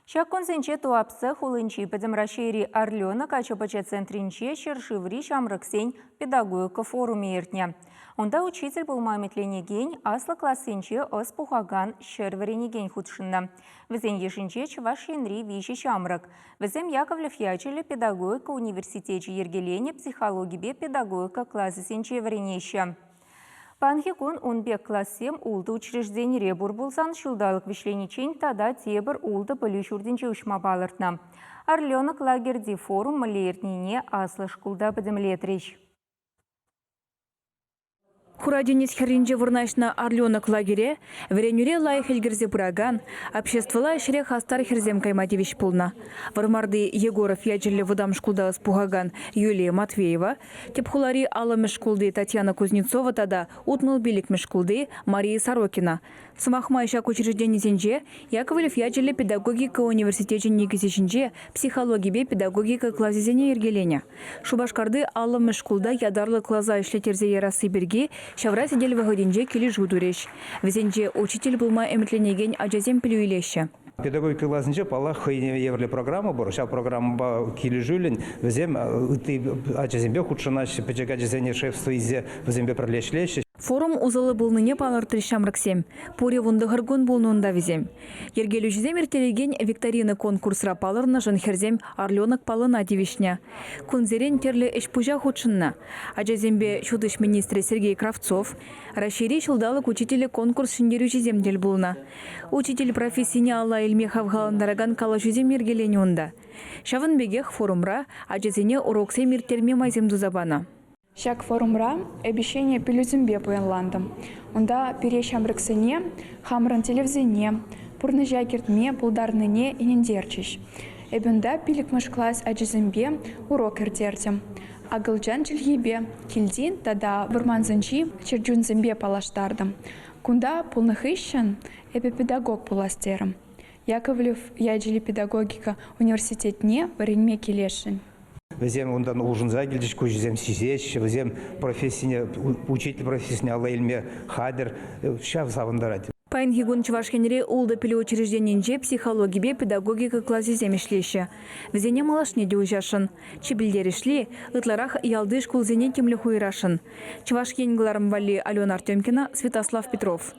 Ҫак кунсенче Туапсе хулинчи Пӗтӗм Раҫҫейри Орленок ача-пӑча центрӗнче ҫӗршыври ҫамрӑксен педагогика форумӗ иртнӗ. Унта учитель пулма ӗмӗтленекен, аслӑ классенче ӑс пухакан 100 вӗренекен хутшӑннӑ. Вӗсен йышӗнче Чӑваш Енри виҫӗ ҫамрӑк. Вӗсем Яковлев ячӗллӗ педагогика университечӗ йӗркеленӗ психологипе педагогика класӗсенче вӗренеҫҫӗ. Паянхи кун ун пек классем ултӑ учрежденире пур пулсан ҫулталӑк вӗҫлениччен тата тепӗр ултӑ пӗлӳ ҫуртӗнче уҫма палӑртнӑ. Орленок лагерьти форум мӗнле иртнине аслӑ шкулта пӗтӗмлетрӗҫ. Хура тинӗс хӗрринче вырнаҫнӑ Орленок лагере вӗренӳре лайӑх ӗлкӗрсе пыракан, обществӑлла ӗҫре хастар хӗрсем кайма тивӗҫ пулнӑ. Вӑрмарти Егоров ячӗллӗ вӑтам шкулта ӑс пухакан Юлия Матвеева, Тӗп хулари аллӑмӗш шкулти Татьяна Кузнецова тата 65-мӗш шкулти Мария Сорокина. Сӑмах май, ҫак учрежденисенче Яковлев ячӗллӗ педагогика университечӗн никӗсӗ ҫинче психологипе педагогика класӗсене йӗркеленӗ. Шупашкарти аллӑмӗш шкулта ятарлӑ класа ӗҫлеттерсе ярасси пирки ҫавра сӗтел вӑхӑтӗнче килӗшӳ турӗҫ. Вӗсенче учитель пулма ӗмӗтленекен ачасем пӗлӳ илеҫҫӗ. Педагогика класӗнче, паллах, хӑйне евӗрлӗ программа пур. Ҫав программӑпа килӗшӳллӗн вӗсем ытти ачасемпе хутшӑнаҫҫӗ, пӗчӗк ачасене шефство илсе вӗсемпе пӗрле ӗҫлеҫҫӗ. Форум усӑллӑ пулнине палӑртрӗҫ ҫамрӑксем. Пурӗ 19 кун пулнӑ унта вӗсем. Йӗркелӳҫӗсем ирттерекен викторина конкурсра палӑрнӑшӑн хӗрсем Орленок паллӑна тивӗҫнӗ. Кунсерен тӗрлӗ ӗҫ-пуҫа хутшӑннӑ. Ачасемпе ҫутӗҫ министрӗ Сергей Кравцов, Раҫҫейри ҫулталӑк учителӗ конкурс ҫӗнтерӳҫисем тӗл пулнӑ. Учитель профессине алла илме хавхалантаракан калаҫусем йӗркеленӗ унта. Ҫавӑн пекех форумра ачасене уроксем ирттерме майсем туса панӑ. Ҫак форумра обещание пӗлӳсемпе пуянлантӑм. Унта пире ҫамрӑксене хамӑрӑн тӗллевсене пурнӑҫа кӗртме пултарнине ӗнентерчӗҫ. Эпӗ унта пиллӗкмӗш класс ачисемпе урок ирттертӗм. Акӑлчан чӗлхипе килти тата вӑрмансенчи чӗрчунсемпе паллаштартӑм. Кунта пулнӑ хыҫҫӑн эпӗ педагог пулас терӗм. Яковлев ячӗллӗ педагогика университетне вӗренме килесшӗн. Вӗсем унтан улшӑнса килчӗҫ, куҫӗсем сисеҫҫӗ, вӗсем профессине, учитель профессине алла илме хатӗр. Ҫав савӑнтарать. Паянхи кун Чӑваш Енре ултӑ пӗлӳ учрежденинче психологипе педагогика класӗсем ӗҫлеҫҫӗ. Вӗсене малашне те уҫасшӑн. Чи пӗлтерӗшли, ытларах ялти шкулсене тимлӗх уйӑрасшӑн. Чӑваш Ен кӑларӑм валли Алена Артемкина, Святослав Петров.